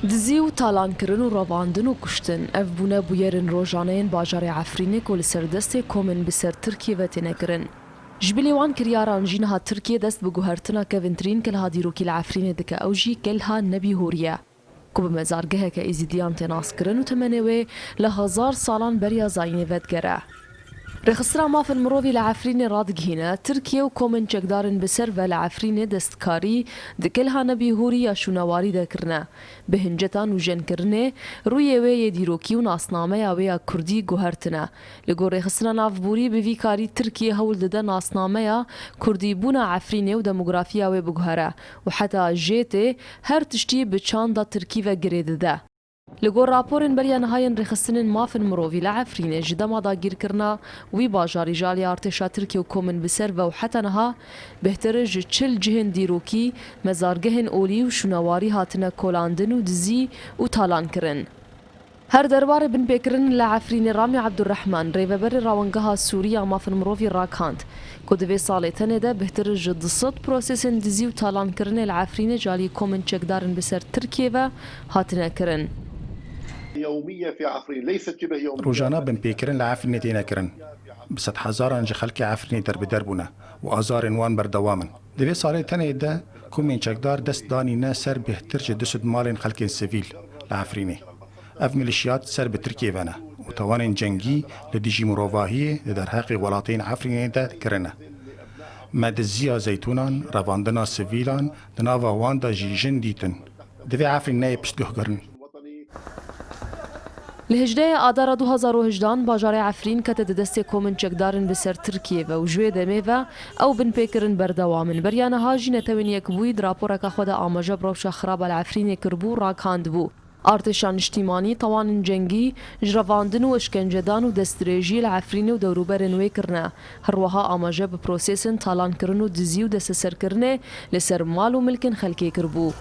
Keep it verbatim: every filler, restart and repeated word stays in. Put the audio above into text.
Dizî û talankirin û revandin û kuştin, ev bûne bûyerên rojane yên bajarê Efrînê ku li ser destê komên bi ser Tirkiyê ve têne kirin. Ji bilî wan kiryaran jî niha Tirkiye dest bi guhertina kevintirîn kelha dîrokî li Efrînê dike, ew jî kelha Nebî Hûrî ye, ku bi mezargeheke Êzîdiyan tê naskirin û temenê wê li hezar salan beriya zayînê vedigere. Rêxistina mafên mirovî li Efrînê radigihîne, Tirkiye û komên çekdarên bi ser ve li Efrînê destkarî di kelha Nebî Hûrî ya şûnewarî de kirine. Bi hincetan û jenkirinê rûyê wê yê dîrokî û nasnameya wê ya kurdî guhertine. Li gor Rêxistina Navborî bi vî karî Tirkiye hewl dide nasnameya kurdîbûna Efrînê û demografiya wê biguhere û heta jê tê her tiştî bi çanda tirkî ve girê dide. Li gor raporên beriya niha yên rêxistinên mafên mirovî li Efrînê ji dema dagîrkirina wî bajarî ji alî artêşa Tirkiyê û komên bi ser ve û heta niha bêhtir ji çil cihên dîrokî, mezargehên olî û şûnewarî hatine kolandin û dizî û talankirin. Her derbarê binpêkirin li Efrînê Ramî Ebdurrehman, rêveberê Rawengeha Sûrî ya Mafên Mirovî ragihand ku di vê salê tenê de bêhtir ji du sed prosesên dizî û talankirinê li Efrînê ji alî komên çekdarên bi ser Tirkiyê ve hatine kirin. Rojane binpêkirin li Efrînê têne kirin. Bi sedhezaran ji xelkê Efrînê derbeder bûne û azarên wan berdewam in. Di vê salê tenê de komên çekdar dest danîne ser bêhtir ji du sed malên xelkên sivîl li Efrînê. Ev milîşyat ser bi Tirkiyê ve ne û tawanên cengî li dijî mirovahiyê di derheqê welatên Efrînê de kirine. Me diziya zeytûnan, revandina sivîlan, di nava wan de jî jin dîtin. Divê Efrîn neyê piştguhkirin. Li hejdehê Adara du hezar û hejdehan bajarê Efrîn kete di destê komên çekdarên bi ser Tirkiyê ve û ji wê demê ve ew binpêkirin berdewam in. Beriya niha jî Netewên Yekbûyî di raporeka xwe de amaje bi rewşa xiraba li Efrînê kiribû û ragihandibû, artêşa niştîmanî, tawanên cengî ji revandin û işkencedan û destdirêjiyê li Efrînê û dewrûberên wê kirine. Her wiha amaje bi prosesên talankirin û dizî û desteserkirinê li ser mal û milkên xelkê kiribû.